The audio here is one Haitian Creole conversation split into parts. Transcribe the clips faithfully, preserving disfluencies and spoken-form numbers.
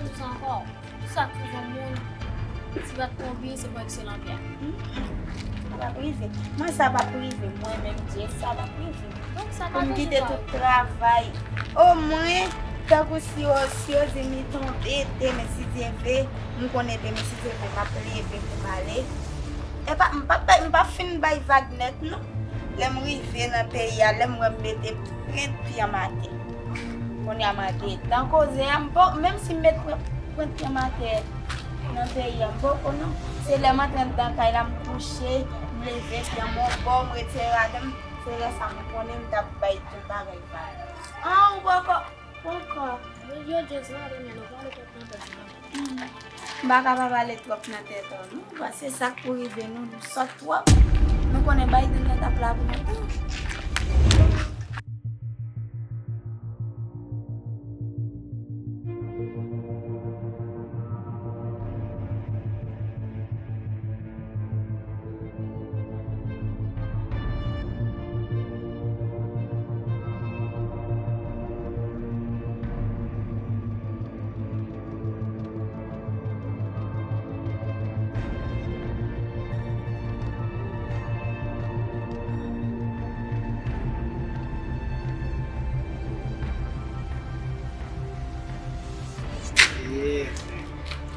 Tout sa ankò. Tout sa k rive yon moun, si pa t konbyen, se pou ekselan byen. Sa p ap rive. Mwen, sa p ap rive. Mwen menm, Jess, sa p ap rive. Donk, sa pa pou m kite tout travay. Omwen, tankou si yo, si yo di m li tonbe, demen, si Dye vle, m konnen demen, si Dye vle, m ap leve pou m ale. E pa, m p ap bay, m p ap fin bay vag nèt, non. Lè m rive nan peyi a, lè m wè m mete pwent pye m atè. Kounye a m antre dan koze a, m po, menm si m met pwent, pwent pye m atè nan peyi a, m poko non. Se lè m antre anndan kay la, m kouche, m leve pye m yon bò, m retire rad m, se lè sa m konnen m t ap bay tout bagay vag. An, ou poko, poko. Yo, yo, Jess, la, men nou pale twòp nan tèt la. M pa ka pa pale twòp nan tèt ou, non. Paske sa k pou rive nou, nou sòt twòp. Nou konnen Biden nan t ap la pou lontan.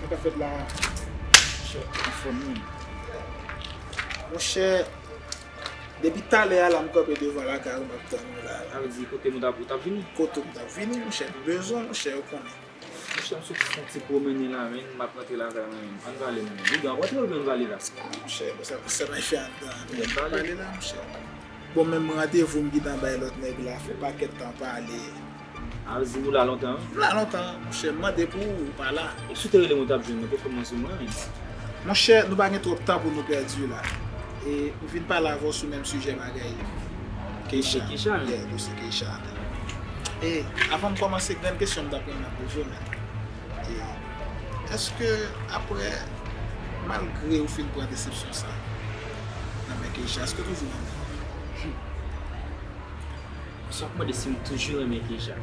Sa k ap fèt la, monchè, anfòm wi. Monchè, depi talè a la, m kanpe devan lakay ou, m ap tann ou la. Sa vle di, kote m t ap, ou t ap vini? Kote m t ap vini, monchè, m bezwen, monchè, ou konnen. Monchè, m sot fè yon ti pwomennen la, men, m ap rantre lakay mwen menm. Ann pale, mwen menm. Bouda, w ap rantre oubyen ann pale la? Monchè, sa, sa m ap fè anndan. Ann pale la, monchè. Bon, menm randevou m gentan bay lòt nèg la, fè pakèt tan pale. A, di ou la lontan? M la lontan, monchè, m mande pou ou, ou pa la. E si w te rele mwen, w t ap jwenn mwen, te fè mwen sou mwen, men. Monchè, nou pa gen twòp tan pou nou pèdi la. E m vin pale avè w sou menm sijè bagay Keisha. Keisha, men. Yeah, dosye Keisha. E avan m kòmanse, grenn kesyon m t ap renmen poze w, men. E èske apre, malgre ou fin pran desepsyon sa nan men Keisha, èske w toujou renmen l? Sa w ap mande si m toujou renmen Keisha?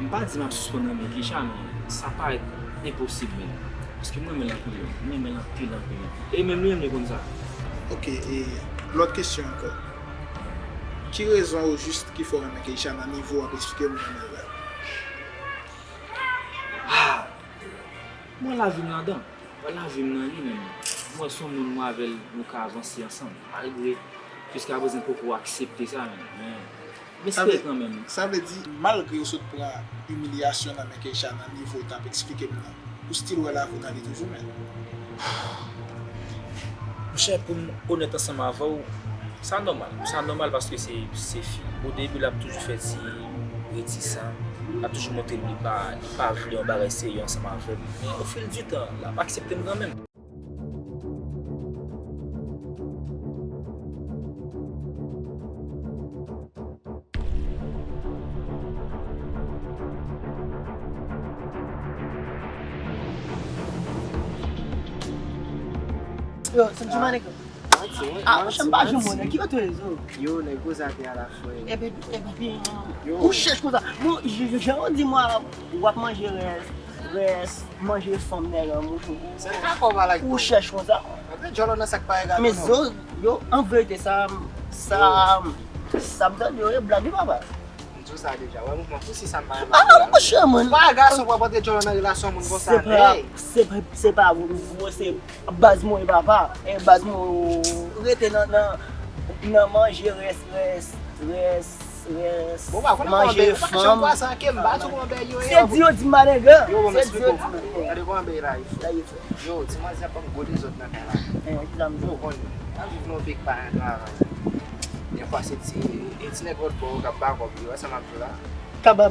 M pa di m ap sispann renmen Keisha, men sa parèt enposib menm. Paske m renmen l anpil, wi. M renmen l anpil, anpil, anpil. E menm li menm li konn sa. Ok, e lòt kesyon ankò. Ki rezon ojis ki fè w renmen Keisha nan nivo w ap eksplike m ou renmen l la? Ah! M wè lavi m ladan. M wè lavi m nan li menm. M wè se yon moun mwen avè l, nou ka avanse ansanm. Malgre, jiskaprezan, l poko aksepte sa menm. Men, m espere kanmenm. Sa vle di, malgre w sot pran imilyasyon nan men Keisha nan nivo w t ap eksplike m nan, ou still wè lavi w nan li toujou menm? Monchè, pou m onèt ansanm avè w, sa nòmal. Sa nòmal paske se, se fi. O debi, l ap toujou fè ti retisan. L ap toujou montre m li pa, li pa vle yon bagay serye ansanm avè m. Men, o fil di tan, l ap aksepte m kanmenm. Yo, se m ti manèg. Ah, monchè, m pa janm wè nèg ki kote yo. Yo, nèg gwo zafè a la, frè. Epi, epi, ou chèch konsa. Bon, jan yo di mwen, w ap manje rès, rès, manje fanm nèg an, monchè. Ou chèch konsa. Men zo, yo, an verite, sa, sa, sa m tande yo, e blag wi, papa. M di w sa deja, wè mouvman pousi sa m pa renmen. Ah, monchè, man. Pa gason pou ap antre djòlò nan relasyon moun konsa, nèg. Se pa, se pa, se pa vre, se baz mwen, papa. E baz mwen, rete nan, nan, nan manje rès, rès, rès, rès, manje fanm. Se di yo di m pa nèg. Se di yo di m pa nèg. Gade kòman bèy la ye. Yo, ti manzè ap ban m gwo dezòd nan kay la. Yo, konnen, n ap viv nan yon peyi ki pa gen travay. Defwa se ti, e ti nèg lòt bò yo k ap ba kòb yo, wè sa m ap di w la. K ap ba,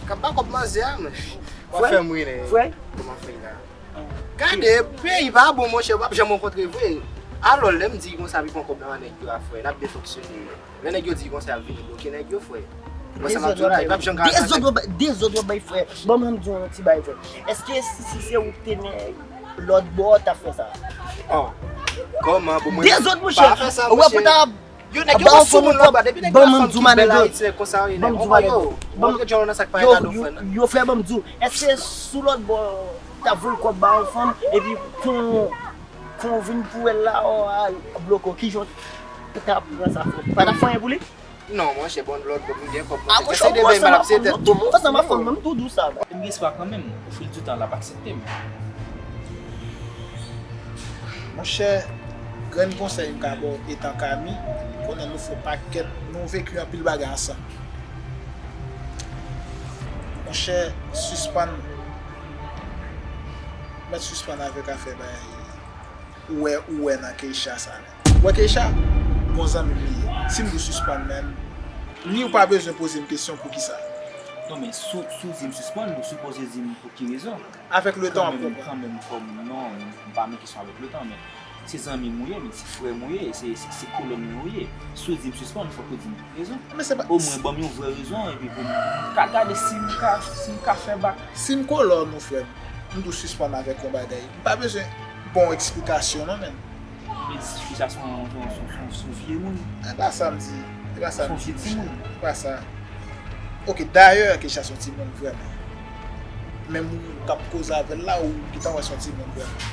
k ap ba kòb manzè a, men. W ap fè m ri, nèg. Kòman fè la? Gade, peyi pa bon, monchè, w p ap janm rankontre vre. Alò, lè m di konsa, pi pran kòb nan men nèg yo a, frè, n ap byen fonksyone. Lè nèg yo di konsa, y ap vini bloke nèg yo, frè. Mwen sa m ap di w la, yo p ap janm ka. Dezòd w ap bay, dezòd w ap bay, frè. Ban m di w yon ti bagay, frè. Èske si, si se ou k te nèg lòt bò, w t ap fè sa? Oh. Kòman pou mwen? Dezòd, monchè. Pa fè sa, monchè. Ou wè pou ta Yo, nèg yo gon sou moun lòt bò, depi nèg la fanm ki bèl Ayiti, nèg konsa yo ye, nèg. Ban m di w, manego. Ban m di w, manego. Yo, yo, yo, yo, frè, ban m di w. Èske sou lòt bò, t ap voye kòb ba yon fanm, epi kon, kon vin pou èl la, ò, a, bloke w, kijan w t ap pran sa, frè? Pa t ap fè anyen pou li? Non, monchè, bon, lòt bò, m gen kòb, monchè. Kèsè de bay m ap se tèt. Tout moun ansanm ap fè menm tou dou sa. M gen espwa kanmenm, au fil du temps, l ap aksepte m. Monchè, grenn konsèy m ka ba w etan Kami, konnen nou fè pakèt, nou veki anpil bagay ansanm. Monchè, sispann, mèt sispann avèk afè bagay ou wè, ou wè nan Keisha sa, men. Ou wè Keisha, bon zanmi m li ye. Si m di w sispann, men, ni ou pa bezwen poze m kesyon poukisa. Non, men si w, si w di m sispann, ou sipoze di m pou ki rezon. Avèk letan, w ap konprann. Kanmenm, kanmenm, frè m, non, m pa nan kesyon avèk letan, men se zanmi m ou ye, men se frè m ou ye, se, se, se kolòn mwen ou ye. Si w di m sispann, fòk ou di m tout rezon. Men se pa... Omwen, ban m yon vrè rezon, epi pou m ka gade si m ka, si m ka fè bak. Si m kolòn ou, frè m, m di w sispann avèk yon bagay, m pa bezwen ba w eksplikasyon, non, men. Vle di Keisha se yon, se yon, se yon, se yon, se yon vye moun. E pa sa m di. E pa sa m di, monchè. Se yon vye timoun. E pa sa. Oke, dayè, Keisha se yon timoun vrèman. Menm ou k ap koze avè l la, ou gentan wè se yon timoun vrèman.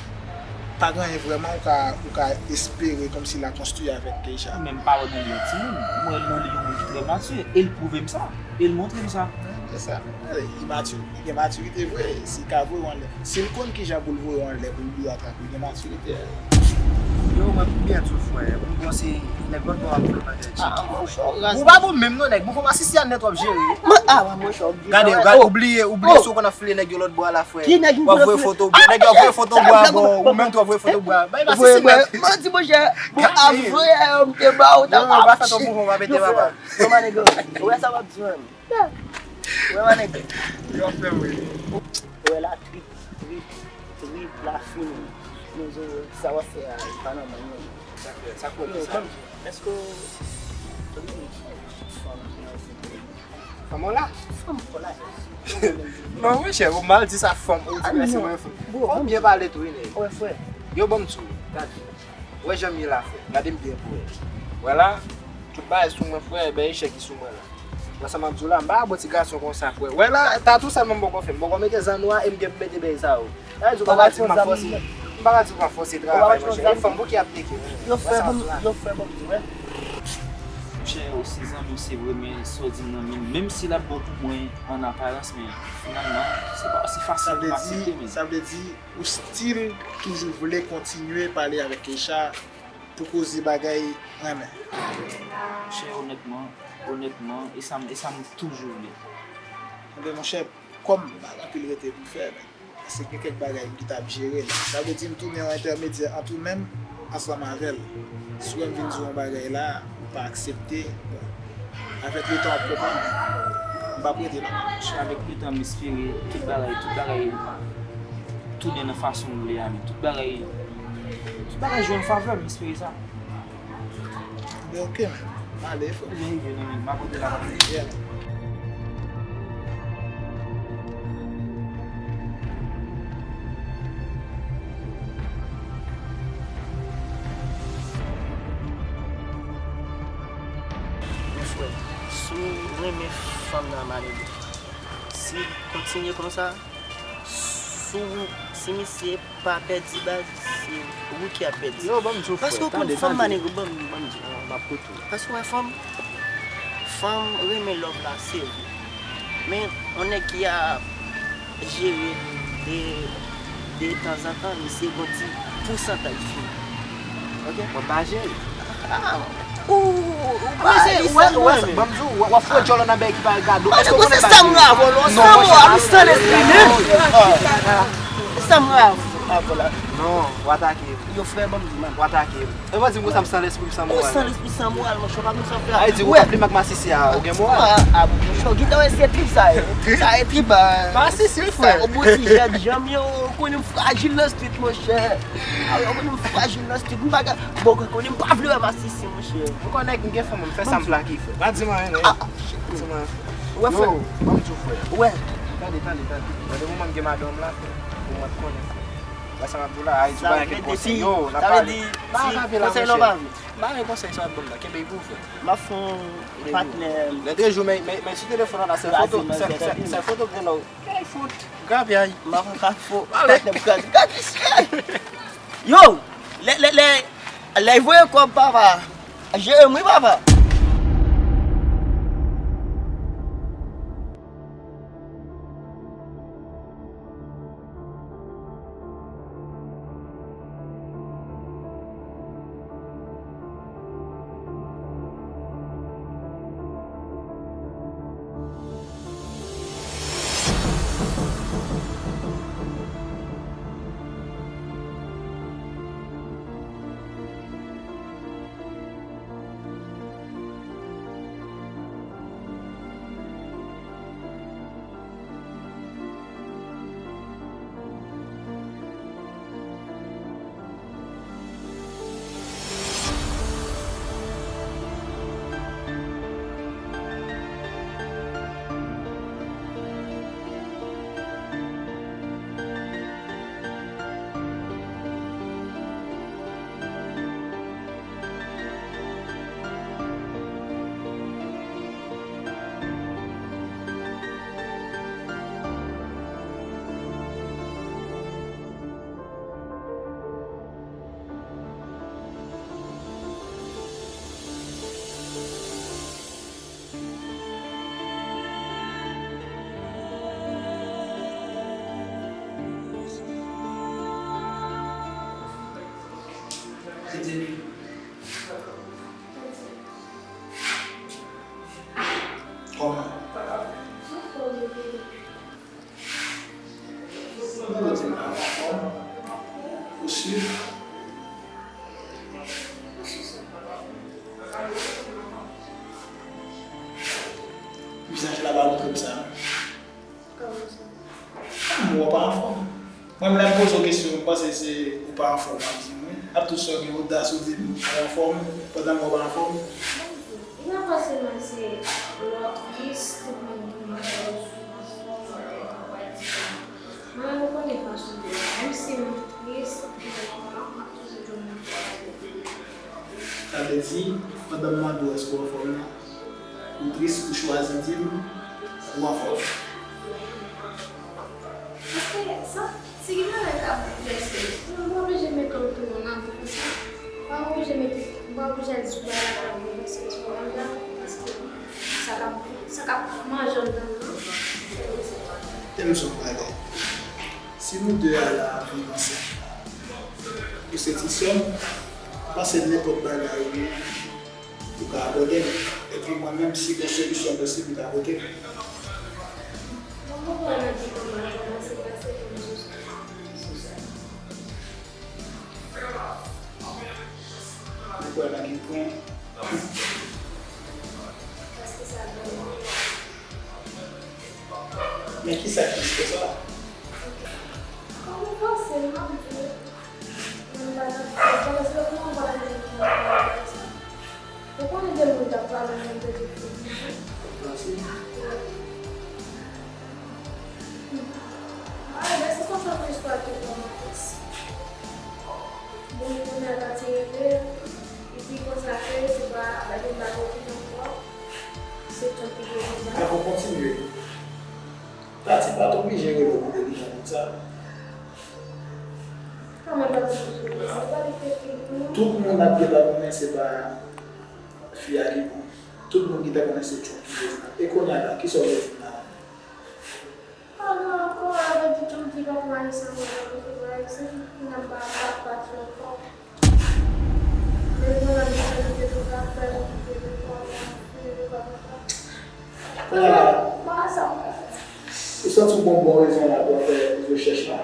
Pa gen anyen vrèman ou ka, ou ka espere kòmsi l a konstwi avèk Keisha. Mwen menm, m pa wè nan li yon timoun. M wè nan li yon moun ki trè matire. E l pwouve m sa. E l montre m sa. Se sa. Li matire. Li gen matirite vre, si l ka voye w anlè. Si l konn kijan pou l voye w anlè, pou l di w atrap, li gen matirite. Yo, mwen byen di w, frè. Mwen panse nèg lòt bò ap voye bagay tcheke. Ou pa bon menm non, nèg. Bon, fò masisi a nèt w ap jere. Gade, gade, ou bliye, ou bliye si w konn ap file nèg yo lòt bò a la, frè. W ap voye foto, nèg yo ap voye foto bwa, bon, ou menm tou w ap voye foto bwa. Bay masisi nèt. Mwen di, monchè, bon, ap voye, m te ba ou, ta pa fè ton mouvman, pa pete papa. Yo, manego, ou wè sa w ap di menm? Wè, manego. Yo ap fè m ri. Wè la, trip, trip, trip la fini. Mezanmi, sa w ap fè a, e pa nòmal, non. Sa fè, sa kote sa? Èske w ri fanm nan foutre? Fanm w la? Fanm w la. Non, monchè, ou mal di sa fanm, ou di mèsi mwen fanm. Fò w byen pale tou, wi, nèg. Wè, frè. Yo, ban m di w, gade. Wè jan m ye la, frè. Gade m byen pou wè. Wè la, tout bagay sou mwen, frè, ebyen echèk ki sou mwen la. Wè sa m ap di w la, m pa ka ba w ti gason konsa, frè. Wè la, tatou sa m poko fè. M poko mete zan nwa e m gen pou mete bèy sa yo. Sa vle di ou pa ka di m ap fòse. M pa ka di ou m ap fòse travay, monchè. E fanm pou ki ap teke. Yo frè, ban m, yo frè, ban m di, wè. Monchè, ou se zanmi m, se vre, men sa w di m nan, menm, menm si l ap bon pou mwen an aparans, men finalman, se pa osi fasil pou m aksepte, men. Sa vle di, ou still toujou vle kontinye pale avèk Keisha pou koze bagay renmen? Monchè, onètman, onètman, e sa m, e sa m toujou vle. Enben, monchè, kòm m pa gen anpil rete pou m fè, men, paske gen kèk bagay m ki t ap jere la. Sa vle di m tounen yon entèmedyè ant ou menm ansanm avè l. Si w wè m vin di w yon bagay la, ou pa aksepte, bon, avèk letan w ap konprann. M p ap rete non. Avèk letan, m espere tout bagay, tout bagay tounen nan fason m vle a, men tout bagay, tout bagay jwe an favè m, m espere sa. Ebyen, oke, men. M ale, frè. Ebyen, ebyen, non, men, m ap rete la, m ap rete. Yeah. Men frè, si w renmen fanm nan, manego, si w kontinye konsa, si w, si misye pa pèdi baz, se ou ki ap pèdi. Yo, ban m di w, frè, tande, tande. Paske w konn fanm, manego, ban m, ban m di w. M ap koute w. Paske w wè fanm, fanm renmen love la, se vre. Men, yon nèg ki ap jere l de, de tanzantan, misye gon ti pousantaj sou li. Oke? Mwen pa jere. Ah, ou, ou pa jere. Ban m di w, w ap foure djòl nan bagay ki pa gade w. Èske w konnen bagay? Sa m rav, ou san moral, ou san lespri menm. Sa m rav. Ah, vòlè. Non, w atake m. Yo, frè, ban m di, man. W atake m. E pa di m konsa m san lespri, m san moral. Ou san lespri, san moral, monchè, pa konsa frè. Ay, di ou ka plim ak masisi a, ou gen moral. Ah, ah, monchè, ou gentan wè se trip sa ye. Sa ye trip, ah. Masisi, wi, frè. Sa, ou bon ti jèn janm yo, ou konnen m frajil nan street, monchè. Ah, ou konnen m frajil nan street, m pa ka, bon, ou konnen m pa vle wè masisi, monchè. Ou konnen m gen fanm, m fè sa m vle ak li, frè. Pa di m anyen, non. Ah, ah, shit. Pa di m anyen. Wè, frè. Yo, ban m di w, frè. Wè. Tande, tande, tande. Tande, moman m gen madanm la, frè. Pou mwen konnen, frè. Sa m ap di w la, Ayiti pa gen konsèy yo, n ap pale. Sa vle di, si konsèy la w pa vle. M pa gen konsèy sa w ap ban m nan, kenbe l pou ou frè. M ap fè yon patnè. Lè de jou, men, men, men sou telefòn an la, sèl foto, sèl, sèl, sèl foto k gen nan w. Kay fout, grapyay. M ap fè yon patnè pou kraze. Gad mesye! Yo! Lè, lè, lè, lè y voye kòb papa, jere m wi papa. Kòman? Mwen di m pa anfòm. Ou si? Vizaj la pa montre m sa. Kòman sa? Kòm ou pa anfòm. Mwen menm lè m poze w kesyon, m panse se ou pa anfòm w ap di m wi. Ap tou sa w gen odas ou di m ou anfòm pandan m wè w pa anfòm. Li pa fòseman se lè w tris, tout moun di w anfòm, ou anfòm, ou anfòm, ou anfòm. Mwen menm ou konnen fason m ye. Menm si m tris, m anfòm, m ap toujou di w m anfòm. Sa vle di, pandan m mande w èske w anfòm nan, ou tris, ou chwazi di m ou anfòm. Paske sa, se gen bagay k ap blese. Mwen pa oblije mete w tounen nan bouch konsa. Mwen pa oblije mete, mwen pa oblije al di w bagay la pou w renverse pwoblèm nan, paske sa k ap, sa k ap manje anndan m nan, se rezon. Tande m di w yon bagay. Si nou de a la ap viv ansanm, ou se ti sè m, m panse nenpòt bagay ou gen, ou ka abòde m. Epi mwen menm, si gen solisyon posib, m ka pote l. Mwen kwè nan gen pwen. Men kisa ki istwa sa? Kòman w panse m ap di w? Mwen pa nan fè sa, paske mwen pa nan fè sa. Ou konnen de moun k ap pale nan telefòn nan. Ou panse? Ay, men se konsa pou istwa te kòmanse. Bon, kounye a pati rive, epi konsa fè, se pa, pa gen bagay ki ankò, se Trump ki te konsa. Avè w kontinye. Tati pa t oblije rele w pou delijan konsa. Kòman pa t oblije rele? Se pa li ki te fin pou nou? Tout moun ap gentan konnen se pa fi a ki bon. Tout moun gentan konnen se Trump ki prezidan. E kounye a la, kisa w vle di m la? Pale ankò avèk Didon ki pa pran Ayisyen ankò, pa pran Ayisyen, n ap ba, ba, ba, pati ankò. Men nou nan misyon nou te tou ka fè, nou te tou ka fè, nou te tou ka fè. Kounye a la, mwen sa mwen ka fè. Ou santi w gon bon rezon la pou w fè rechèch la?